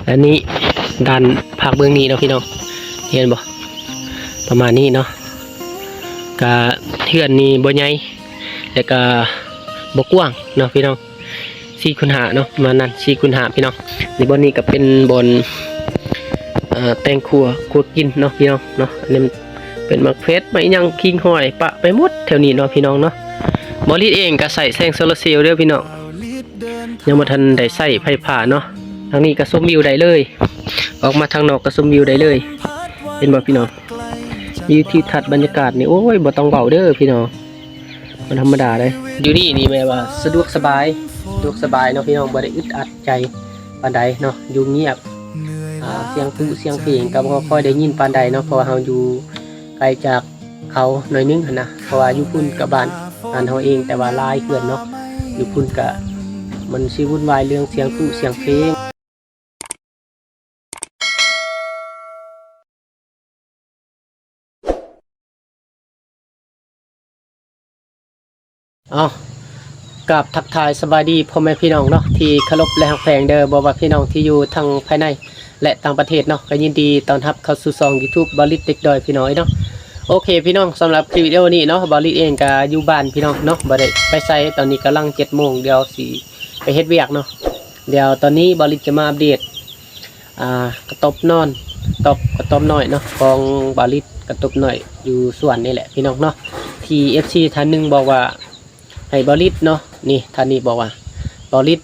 ອັນນີ້ດ້ານພາກເບື້ອງນີ້ເນາະພີ່ນ້ອງ ເຫັນບໍ່? ປະມານນີ້ເນາະ. ກະເຮືອນນີ້ບໍ່ໃຫຍ່ ແລ້ວກະບໍ່ກວ້າງເນາະພີ່ນ້ອງ. ສີ່ຄູນຫ້າເນາະ ປະມານນັ້ນ ສີ່ຄູນຫ້າພີ່ນ້ອງ. ນີ້ບ່ອນນີ້ກະເປັນບ່ອນ ເອີ ແຕ່ງຄົວ ຄົວກິນເນາະພີ່ນ້ອງເນາະ. ອັນນີ້ເປັນໝາກເຜັດ ໝາກອີ່ຫຍັງ ຂີງຫອຍ ປະໄປໝົດແຖວນີ້ເນາະພີ່ນ້ອງເນາະ. ບ່າວລິດເອງກະໃຊ້ແສງໂຊລາເຊວເດີພີ່ນ້ອງ ຍັງບໍ່ທັນໄດ້ໃຊ້ໄຟຟ້າເນາະ. ທາງນີ້ກະຊົມວິວໄດ້ເລີຍ ອອກມາທາງນອກກະຊົມວິວໄດ້ເລີຍ ເຫັນບໍ່ພີ່ນ້ອງ? ວິວທິວທັດບັນຍາກາດນີ້ ໂອ້ຍ ບໍ່ຕ້ອງເວົ້າເດີພີ່ນ້ອງ ບໍ່ທຳມະດາເດ້. ຢູ່ນີ້ນີ້ແບບວ່າສະດວກສະບາຍ ສະດວກສະບາຍເນາະພີ່ນ້ອງ ບໍ່ໄດ້ອຶດອັດໃຈປານໃດເນາະ ຢູ່ງຽບ. ອ່າ ສຽງຜູສຽງເພງກະບໍ່ຄ່ອຍໄດ້ຍິນປານໃດເນາະ ເພາະວ່າເຮົາຢູ່ໄກຈາກ ເຂົາໜ້ອຍໜຶ່ງຫັ້ນນະ ເພາະວ່າຢູ່ພຸ້ນກະບ້ານ ບ້ານເຮົາເອງ ແຕ່ວ່າຫຼາຍເຮືອນເນາະ. ຢູ່ພຸ້ນກະມັນຊິວຸ່ນວາຍເລື່ອງສຽງຜູສຽງເພງ. ເອົາ ກາບທັກທາຍສະບາຍດີພໍ່ແມ່ພີ່ນ້ອງເນາະ ທີ່ເຄົາລົບ ແລະ ຮັກແພງເດີ. ບໍ່ວ່າພີ່ນ້ອງທີ່ຢູ່ທັງພາຍໃນ ແລະ ຕ່າງປະເທດເນາະ ກະຍິນດີຕ້ອນຮັບເຂົ້າສູ່ຊ່ອງ YouTube ບ່າວລິດເດັກດອຍ ພີ່ນ້ອງເອີຍເນາະ. ໂອເຄພີ່ນ້ອງ ສຳລັບຄລິບວິດີໂອນີ້ເນາະ ບ່າວລິດເອງກະຢູ່ບ້ານພີ່ນ້ອງເນາະ ບໍ່ໄດ້ໄປໃສ. ຕອນນີ້ກຳລັງເຈັດໂມງ ດຽວຊິໄປເຮັດວຽກເນາະ. ດຽວຕອນນີ້ບ່າວລິດຈະມາອັບເດດ ອ່າ ກະຕົບນອນ ຕົບ ກະຕົບນ້ອຍເນາະ ຂອງບ່າວລິດ ກະຕົບນ້ອຍຢູ່ສວນນີ້ແຫຼະພີ່ນ້ອງເນາະ. ທີ່ ເອັຟຊີ ທ່ານໜຶ່ງບອກວ່າ ໃຫ້ບ່າວລິດເນາະ ນີ້ ທ່ານນີ້ບອກວ່າ ບ່າວລິດ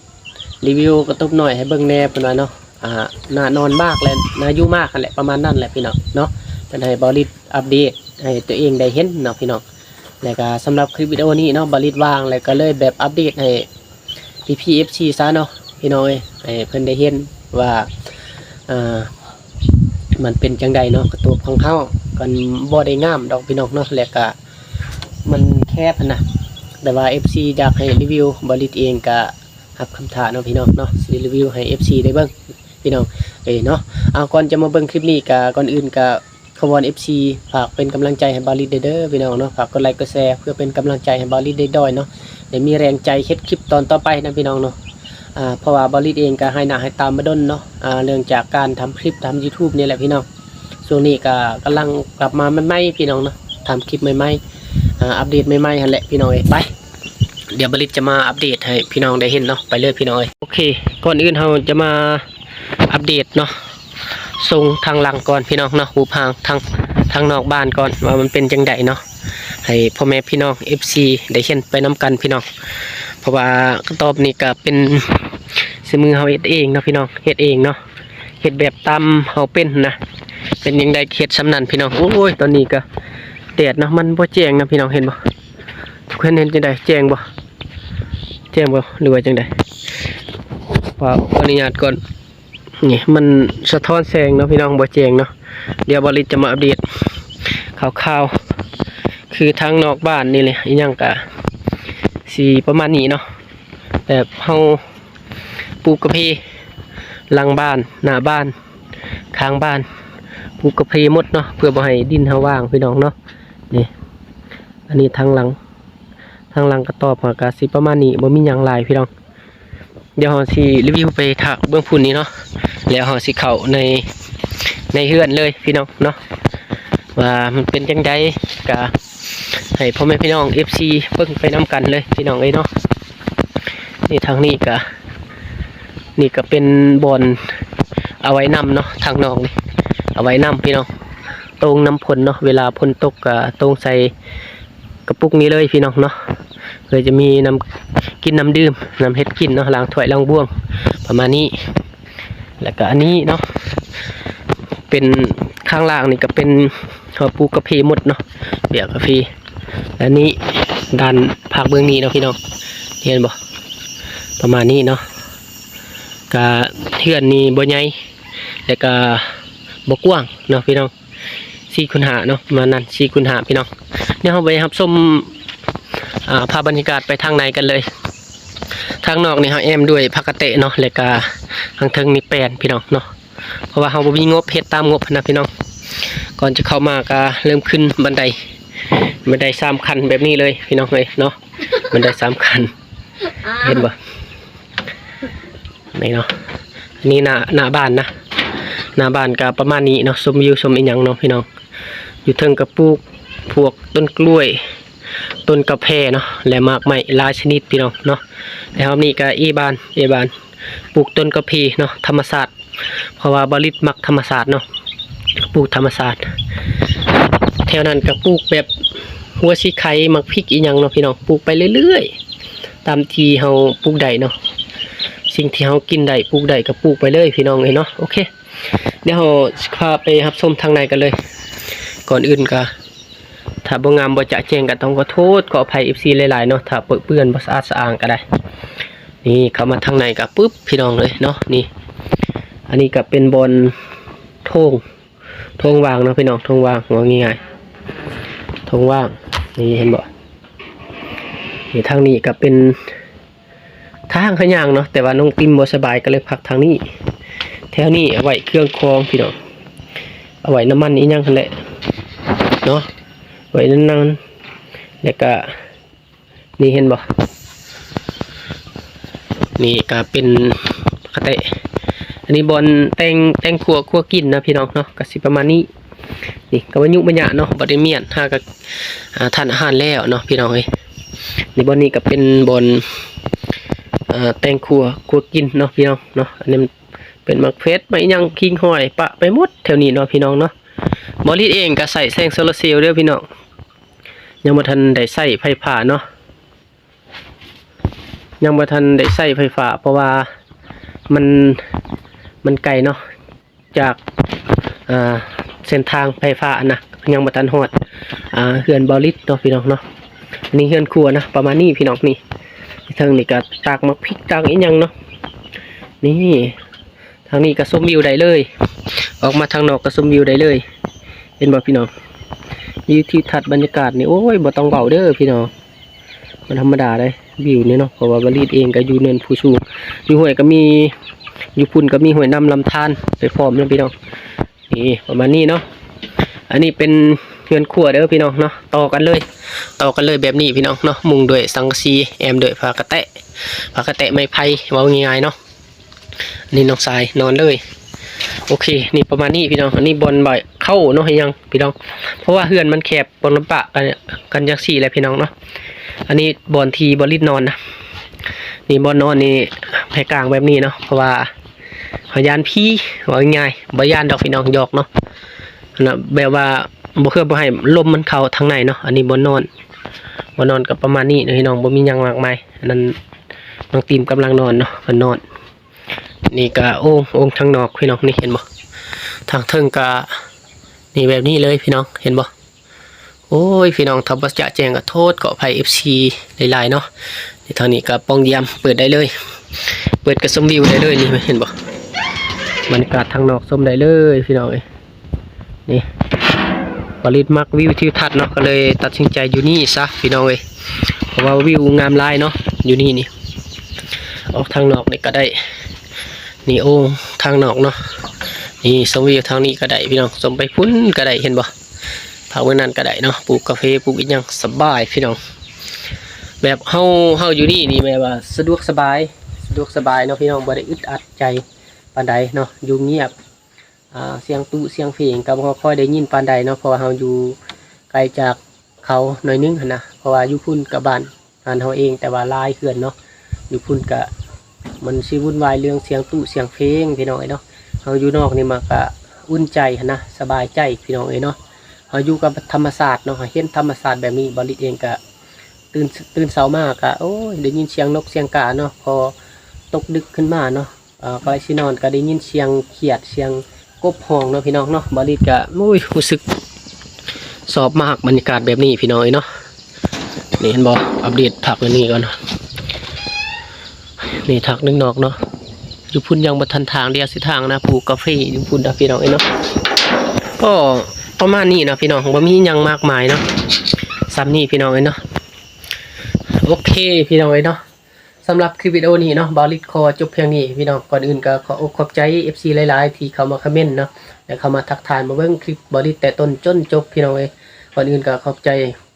ຣີວິວກະຕົບນ້ອຍໃຫ້ເບິ່ງແດ່ ເພິ່ນວ່າເນາະ. ອ່າ ໜ້ານອນມາກ ແລະ ໜ້າຢູ່ມາກຫັ້ນແຫຼະ ປະມານນັ້ນແຫຼະພີ່ນ້ອງເນາະ. ເພິ່ນໃຫ້ບ່າວລິດອັບເດດໃຫ້ຕົວເອງໄດ້ເຫັນເນາະພີ່ນ້ອງ. ແລ້ວກະສຳລັບຄລິບວິດີໂອນີ້ເນາະ ບ່າວລິດວ່າງ ແລ້ວກະເລີຍແບບອັບເດດໃຫ້ພີ່ໆ ເອັຟຊີ ຊະເນາະ ພີ່ນ້ອງເອີຍ ໃຫ້ເພິ່ນໄດ້ເຫັນວ່າ ອ່າ ມັນເປັນຈັ່ງໃດເນາະ ກະຕົບຂອງເຮົາ ກະບໍ່ໄດ້ງາມດອກພີ່ນ້ອງເນາະ ແລ້ວກະມັນແຄບຫັ້ນນະ. ແຕ່ວ່າ ເອັຟຊີ ຢາກໃຫ້ຣີວິວ ບ່າວລິດເອງກະຮັບຄຳທ້າເນາະພີ່ນ້ອງເນາະ ຊິຣີວິວໃຫ້ ເອັຟຊີ ໄດ້ເບິ່ງ ພີ່ນ້ອງເອີຍເນາະ. ເອົາ ກ່ອນຈະມາເບິ່ງຄລິບນີ້ກະ ກ່ອນອື່ນກະຂໍວອນ ເອັຟຊີ ຝາກເປັນກຳລັງໃຈໃຫ້ບ່າວລິດເດີພີ່ນ້ອງເນາະ. ຝາກກົດໄລກົດແຊເພື່ອເປັນກຳລັງໃຈໃຫ້ບ່າວລິດເດກດອຍເນາະ ໄດ້ມີແຮງໃຈເຮັດຄລິບຕອນຕໍ່ໄປນະພີ່ນ້ອງເນາະ. ອ່າ ເພາະວ່າບ່າວລິດເອງກະຫາຍໜ້າຫາຍຕາມາດົນເນາະ ອ່າ ເລື່ອງຈາກການທຳຄລິບ ທຳ YouTube ນີ້ແຫຼະພີ່ນ້ອງ. ຊ່ວງນີ້ກະກຳລັງກັບມາໃໝ່ໆ ພີ່ນ້ອງເນາະ ທຳຄລິບໃໝ່ໆ ອ່າ ອັບເດດໃໝ່ໆ ຫັ້ນແຫຼະພີ່ນ້ອງເອີຍ. ໄປ ດຽວບ່າວລິດຈະມາອັບເດດໃຫ້ພີ່ນ້ອງໄດ້ເຫັນເນາະ ໄປເລີຍພີ່ນ້ອງເອີຍ. ໂອເຄ ກ່ອນອື່ນເຮົາຈະມາອັບເດດເນາະ ຊົງທາງຫຼັງກ່ອນພີ່ນ້ອງເນາະ ຮູບຮ່າງທາງ ທາງນອກບ້ານກ່ອນ ວ່າມັນເປັນຈັ່ງໃດເນາະ ໃຫ້ພໍ່ແມ່ພີ່ນ້ອງ ເອັຟຊີ ໄດ້ເຫັນໄປນຳກັນພີ່ນ້ອງ. ເພາະວ່າກະຕອບນີ້ກະເປັນສີມືເຮົາເຮັດເອງເນາະພີ່ນ້ອງ ເຮັດເອງເນາະ ເຮັດແບບຕາມເຮົາເປັນນະ ເປັນຈັ່ງໃດກະເຮັດສ່ຳນັ້ນພີ່ນ້ອງ. ໂອ້ຍ ຕອນນີ້ກະແດດເນາະ ມັນບໍ່ແຈ້ງນະພີ່ນ້ອງ ເຫັນບໍ່? ທຸກຄົນເຫັນຈັ່ງໃດ ແຈ້ງບໍ່? ແຈ້ງບໍ່ ຫຼືວ່າຈັ່ງໃດ? ຂໍອະນຸຍາດກ່ອນ ນີ້ມັນສະທ້ອນແສງເນາະພີ່ນ້ອງ ບໍ່ແຈ້ງເນາະ. ດຽວບ່າວລິດຈະມາອັບເດດຂ່າວໆ ຄືທາງນອກບ້ານນີ້ແຫຼະ ອີ່ຫຍັງກະຊິປະມານນີ້ເນາະ ແບບເຮົາ ປູກກາເຟຫຼັງບ້ານ ໜ້າບ້ານ ຂ້າງບ້ານ ປູກກາເຟໝົດເນາະ ເພື່ອບໍ່ໃຫ້ດິນເຮົາວ່າງພີ່ນ້ອງເນາະ. ນີ້ ອັນນີ້ທາງຫຼັງ ທາງຫຼັງກະຕອບເຮົາກະຊິປະມານນີ້ ບໍ່ມີຫຍັງຫຼາຍພີ່ນ້ອງ. ດຽວເຮົາຊິຣີວິວໄປທາງເບື້ອງພຸ້ນນີ້ເນາະ ແລ້ວເຮົາຊິເຂົ້າໃນ ໃນເຮືອນເລີຍພີ່ນ້ອງເນາະ ວ່າມັນເປັນຈັ່ງໃດ ກະໃຫ້ພໍ່ແມ່ພີ່ນ້ອງ ເອັຟຊີ ເບິ່ງໄປນຳກັນເລີຍພີ່ນ້ອງເອີຍເນາະ. ນີ້ທາງນີ້ກະ ນີ້ກະເປັນບ່ອນເອົາໄວ້ນ້ຳເນາະ ທາງນອກນີ້ເອົາໄວ້ນ້ຳພີ່ນ້ອງ ໂຕ່ງນ້ຳຝົນເນາະ ເວລາຝົນຕົກກະໂຕ່ງໃສ່ກະປຸກນີ້ເລີຍພີ່ນ້ອງເນາະ ເພື່ອຈະມີນ້ຳກິນນ້ຳດື່ມ ນ້ຳເຮັດກິນເນາະ ລ້າງຖ້ວຍລ້າງບ່ວງ ປະມານນີ້. ແລ້ວກະອັນນີ້ເນາະ ເປັນ ຂ້າງລ່າງນີ້ກະເປັນ ເຮົາປູກກາເຟໝົດເນາະ ເບຍກາເຟ. ແລະນີ້ດ້ານພາກເບື້ອງນີ້ເນາະພີ່ນ້ອງ ເຫັນບໍ່ ປະມານນີ້ເນາະ. ກະເຮືອນນີ້ບໍ່ໃຫຍ່ ແລະກະບໍ່ກວ້າງເນາະພີ່ນ້ອງ ສີ່ຄູນຫ້າເນາະ ປະມານນັ້ນ ສີ່ຄູນຫ້າພີ່ນ້ອງ. ດຽວເຮົາໄປຮັບຊົມ ອ່າ ພາບບັນຍາກາດໄປທາງໃນກັນເລີຍ. ທາງນອກນີ້ເຮົາແອ້ມດ້ວຍພາກກະເຕະເນາະ ແລະກະທາງເທິງນີ້ແປ້ນພີ່ນ້ອງເນາະ. ເພາະວ່າເຮົາບໍ່ມີງົບ ເຮັດຕາມງົບຫັ້ນນະພີ່ນ້ອງ. ກ່ອນຈະເຂົ້າມາກະເລີ່ມຂຶ້ນບັນໄດ ບັນໄດສາມຂັ້ນແບບນີ້ເລີຍພີ່ນ້ອງເອີຍເນາະ ບັນໄດສາມຂັ້ນ ເຫັນບໍ່ ນີ້ເນາະ. ນີ້ໜ້າ ໜ້າບ້ານນະ ໜ້າບ້ານກະປະມານນີ້ເນາະ ຊົມວິວຊົມອີ່ຫຍັງເນາະພີ່ນ້ອງ. ຢູ່ເທິງກະປູກພວກຕົ້ນກ້ວຍ ຕົ້ນກາແຟເນາະ ແລະ ໝາກໄມ້ຫຼາຍຊະນິດພີ່ນ້ອງເນາະ. ແລະ ຮອບນີ້ກະເອບ້ານ ເອບ້ານ ປູກຕົ້ນກາເຟເນາະ ທຳມະຊາດ ເພາະວ່າບ່າວລິດມັກທຳມະຊາດເນາະ ປູກທຳມະຊາດ. ແຖວນັ້ນກະປູກແບບຫົວສີໄຄ ໝາກພິກອີ່ຫຍັງເນາະພີ່ນ້ອງ ປູກໄປເລື້ອຍໆ ຕາມທີ່ເຮົາປູກໄດ້ເນາະ ສິ່ງທີ່ເຮົາກິນໄດ້ ປູກໄດ້ກະປູກໄປເລີຍພີ່ນ້ອງເອີຍເນາະ. ໂອເຄ ດຽວເຮົາຊິພາໄປຮັບຊົມທາງໃນກັນເລີຍ. ກ່ອນອື່ນກະ ຖ້າບໍ່ງາມບໍ່ຈະແຈ້ງກະຕ້ອງຂໍໂທດຂໍອະໄພເອັຟຊີຫຼາຍໆເນາະ ຖ້າເປິເປື້ອນບໍ່ສະອາດສະອ້າງກະໄດ້. ນີ້ເຂົ້າມາທາງໃນກະປຶບພີ່ນ້ອງເອີຍເນາະ ນີ້ ອັນນີ້ກະເປັນບ່ອນໂຖງ ໂຖງວ່າງເນາະພີ່ນ້ອງ ໂຖງວ່າງ ເວົ້າງ່າຍໆ ໂຖງວ່າງ. ນີ້ເຫັນບໍ່ ນີ້ທາງນີ້ກະເປັນ ທາງເຂົາຍ່າງເນາະ ແຕ່ວ່ານ້ອງຕິມບໍ່ສະບາຍກະເລີຍພັກທາງນີ້. ແຖວນີ້ເອົາໄວ້ເຄື່ອງຂອງພີ່ນ້ອງ ເອົາໄວ້ນ້ຳມັນອີ່ຫຍັງຫັ້ນແຫຼະເນາະ ໄວ້ນັ້ນໆ. ແລ້ວກະນີ້ເຫັນບໍ່ ນີ້ກະເປັນກະແຕະ ອັນນີ້ບ່ອນແຕ່ງ ແຕ່ງຄົວ ຄົວກິນນະພີ່ນ້ອງເນາະ ກະຊິປະມານນີ້. ນີ້ກະບໍ່ຫຍຸ້ງບໍ່ຍາກເນາະ ບໍ່ໄດ້ມ້ຽນ ຫາກະ ອ່າ ທານອາຫານແລ້ວເນາະພີ່ນ້ອງເອີຍ. ນີ້ບ່ອນນີ້ກະເປັນບ່ອນ ເອີ ແຕ່ງຄົວ ຄົວກິນເນາະພີ່ນ້ອງເນາະ. ອັນນີ້ເປັນໝາກເຜັດ ໝາກອີ່ຫຍັງ ຂີງຫອຍ ປະໄປໝົດແຖວນີ້ເນາະພີ່ນ້ອງເນາະ. ບ່າວລິດເອງກະໃຊ້ແສງໂຊລາເຊວເດີພີ່ນ້ອງ ຍັງບໍ່ທັນໄດ້ໃຊ້ໄຟຟ້າເນາະ ຍັງບໍ່ທັນໄດ້ໃຊ້ໄຟຟ້າ ເພາະວ່າມັນ ມັນໄກເນາະ ຈາກ ເອີ ເສັ້ນທາງໄຟຟ້າຫັ້ນນະ ຍັງບໍ່ທັນຮອດ ອ່າ ເຮືອນບ່າວລິດເນາະພີ່ນ້ອງເນາະ. ນີ້ເຮືອນຄົວນະ ປະມານນີ້ພີ່ນ້ອງ. ນີ້ເທິງນີ້ກະຕາກໝາກພິກ ຕາກອີ່ຫຍັງເນາະ. ນີ້ທາງນີ້ກະຊົມວິວໄດ້ເລີຍ ອອກມາທາງນອກກະຊົມວິວໄດ້ເລີຍ ເຫັນບໍ່ພີ່ນ້ອງ. ວິວທິວທັດບັນຍາກາດນີ້ ໂອ້ຍ ບໍ່ຕ້ອງເວົ້າເດີພີ່ນ້ອງ ມັນທຳມະດາໃດ ວິວນີ້ເນາະ ເພາະວ່າບ່າວລິດເອງກະຢູ່ເນີນພູສູງ ຢູ່ຫ້ວຍກະມີ ຢູ່ພຸ້ນກະມີຫ້ວຍນ້ຳລຳທານໄປພ້ອມເນາະພີ່ນ້ອງ. ນີ້ປະມານນີ້ເນາະ ອັນນີ້ເປັນເຮືອນຄົວເດີພີ່ນ້ອງເນາະ ຕໍ່ກັນເລີຍ ຕໍ່ກັນເລີຍແບບນີ້ພີ່ນ້ອງເນາະ ມຸງດ້ວຍສັງກະສີ ແອ້ມດ້ວຍຜ້າກະແຕະ ຜ້າກະແຕະໄມ້ໄຜ່ ເວົ້າງ່າຍໆເນາະ. ນີ້ນ້ອງຊາຍນອນເລີຍ. ໂອເຄ ນີ້ປະມານນີ້ພີ່ນ້ອງ ອັນນີ້ບ່ອນໄວ້ເຂົ້າເນາະ ອີ່ຫຍັງພີ່ນ້ອງ ເພາະວ່າເຮືອນມັນແຄບ ບ່ອນລຳບາກກັນ ກັນຈັ່ງຊີ້ແຫຼະພີ່ນ້ອງເນາະ. ອັນນີ້ບ່ອນທີ່ບ່າວລິດນອນນະ ນີ້ບ່ອນນອນນີ້ ໃຫ້ກາງແບບນີ້ເນາະ ເພາະວ່າເຮົາຢ້ານຜີ ເວົ້າງ່າຍໆ ບໍ່ຢ້ານດອກພີ່ນ້ອງ ຢອກເນາະ ແບບວ່າບໍ່ ເພື່ອບໍ່ໃຫ້ລົມມັນເຂົ້າທາງໃນເນາະ. ອັນນີ້ບ່ອນນອນ ບ່ອນນອນກະປະມານນີ້ເນາະພີ່ນ້ອງ ບໍ່ມີຫຍັງມາກມາຍ. ອັນນັ້ນນ້ອງຕິມກຳລັງນອນເນາະ ເພິ່ນນອນ. ນີ້ກະໂອ່ງ ໂອ່ງທາງນອກພີ່ນ້ອງ ນີ້ເຫັນບໍ່ ທາງເທິງກະ ນີ້ແບບນີ້ເລີຍພີ່ນ້ອງ ເຫັນບໍ່. ໂອ້ຍ ພີ່ນ້ອງ ຖ້າບໍ່ຈະແຈ້ງກະໂທດຂໍອະໄພເອັຟຊີຫຼາຍໆເນາະ. ນີ້ທາງນີ້ກະປ່ອງຢ້ຽມ ເປີດໄດ້ເລີຍ ເປີດກະຊົມວິວໄດ້ເລີຍ ນີ້ເຫັນບໍ່ ບັນຍາກາດທາງນອກຊົມໄດ້ເລີຍພີ່ນ້ອງເອີຍ. ນີ້ບ່າວລິດມັກວິວທິວທັດເນາະ ກະເລີຍຕັດສິນໃຈຢູ່ນີ້ຊະພີ່ນ້ອງເອີຍ ເພາະວ່າວິວງາມຫຼາຍເນາະ ຢູ່ນີ້ນີ້. ອອກທາງນອກນີ້ກະໄດ້ ນີ້ໂອ່ງທາງນອກເນາະ. ນີ້ຊົມວິວທາງນີ້ກະໄດ້ພີ່ນ້ອງ ຊົມໄປພຸ້ນກະໄດ້ ເຫັນບໍ່ ພາກເບິ່ງນັ້ນກະໄດ້ເນາະ ປູກກາເຟ ປູກອີ່ຫຍັງສະບາຍພີ່ນ້ອງ. ແບບເຮົາ ເຮົາຢູ່ນີ້ນີ້ແບບວ່າສະດວກສະບາຍ ສະດວກສະບາຍເນາະພີ່ນ້ອງ ບໍ່ໄດ້ອຶດອັດໃຈປານໃດເນາະ ຢູ່ງຽບ ອ່າ ສຽງຕູ້ສຽງເພງກະບໍ່ຄ່ອຍໄດ້ຍິນປານໃດເນາະ ເພາະວ່າເຮົາຢູ່ໄກຈາກເຂົາໜ້ອຍໜຶ່ງຫັ້ນນະ ເພາະວ່າຢູ່ພຸ້ນກະບ້ານ ບ້ານເຮົາເອງ ແຕ່ວ່າຫຼາຍເຮືອນເນາະ. ຢູ່ພຸ້ນກະມັນຊິວຸ່ນວາຍເລື່ອງສຽງຕູ້ສຽງເພງພີ່ນ້ອງເອີຍເນາະ. ເຮົາຢູ່ນອກນີ້ມັນກະອຸ່ນໃຈຫັ້ນນະ ສະບາຍໃຈພີ່ນ້ອງເອີຍເນາະ. ເຮົາຢູ່ກັບທຳມະຊາດເນາະ ເຮົາເຫັນທຳມະຊາດແບບນີ້ ບ່າວລິດເອງກະຕື່ນ ຕື່ນເຊົ້າມາກະ ໂອ້ຍ ໄດ້ຍິນສຽງນົກສຽງກາເນາະ ພໍຕົກດຶກຂຶ້ນມາເນາະ ເອີ ກ່ອນຊິນອນກະໄດ້ຍິນສຽງຂຽດ ສຽງກົບຮ້ອງເນາະພີ່ນ້ອງເນາະ. ບ່າວລິດກະ ໂອ້ຍ ຮູ້ສຶກຊອບມາກບັນຍາກາດແບບນີ້ພີ່ນ້ອງເອີຍເນາະ. ນີ້ເຫັນບໍ່ ອັບເດດທັກອັນນີ້ກ່ອນ ນີ້ທັກໜຶ່ງນອກເນາະ. ຢູ່ພຸ້ນຍັງບໍ່ທັນຖາງ ດຽວຊິຖາງນະ ປູກກາເຟຢູ່ພຸ້ນນະພີ່ນ້ອງເອີຍເນາະ. ກໍປະມານນີ້ເນາະພີ່ນ້ອງ ບໍ່ມີຫຍັງມາກມາຍເນາະ ສ່ຳນີ້ພີ່ນ້ອງເອີຍເນາະ. ໂອເຄພີ່ນ້ອງເອີຍເນາະ ສຳລັບຄລິບວິດີໂອນີ້ເນາະ ບ່າວລິດຂໍຈົບພຽງນີ້ພີ່ນ້ອງ. ກ່ອນອື່ນກະຂອບອົກຂອບໃຈເອັຟຊີຫຼາຍໆທີ່ເຂົ້າມາຄອມເມັນເນາະ ແລະ ເຂົ້າມາທັກທາຍມາເບິ່ງຄລິບບ່າວລິດແຕ່ຕົ້ນຈົນຈົບພີ່ນ້ອງເອີຍ. ກ່ອນອື່ນກະຂອບໃຈ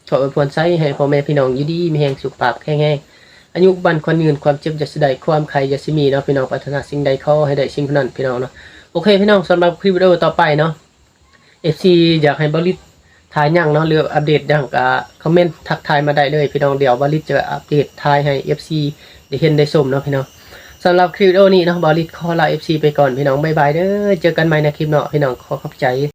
ຂໍອວຍພອນໃສໃຫ້ພໍ່ແມ່ພີ່ນ້ອງຢູ່ດີມີແຮງ ສຸຂະພາບແຂງແຮງ ອາຍຸໝັ້ນຂວັນຍືນ ຄວາມເຈັບຢ່າຊິໄດ້ ຄວາມໄຂ້ຢ່າຊິມີເນາະ ພີ່ນ້ອງ ປາດຖະໜາສິ່ງໃດ ຂໍໃຫ້ໄດ້ສິ່ງນັ້ນ ພີ່ນ້ອງເນາະ. ໂອເຄ ພີ່ນ້ອງ ສຳລັບຄລິບວິດີໂອຕໍ່ໄປເນາະ ເອັຟຊີ ຢາກໃຫ້ບ່າວລິດຖ່າຍຫຍັງເນາະ ຫຼືອັບເດດຫຍັງ ກໍຄອມເມັນທັກທາຍມາໄດ້ເລີຍ ພີ່ນ້ອງ. ດຽວບ່າວລິດຈະອັບເດດຖ່າຍໃຫ້ເອັຟຊີໄດ້ເຫັນໄດ້ຊົມເນາະ ພີ່ນ້ອງ. ສຳລັບຄລິບວິດີໂອນີ້ເນາະ ບ່າວລິດຂໍລາເອັຟຊີໄປກ່ອນ ພີ່ນ້ອງ. ບາຍບາຍເດີ ເຈີກັນໃໝ່ໃນຄລິບເນາະ ພີ່ນ້ອງ. ຂໍຂອບໃຈ.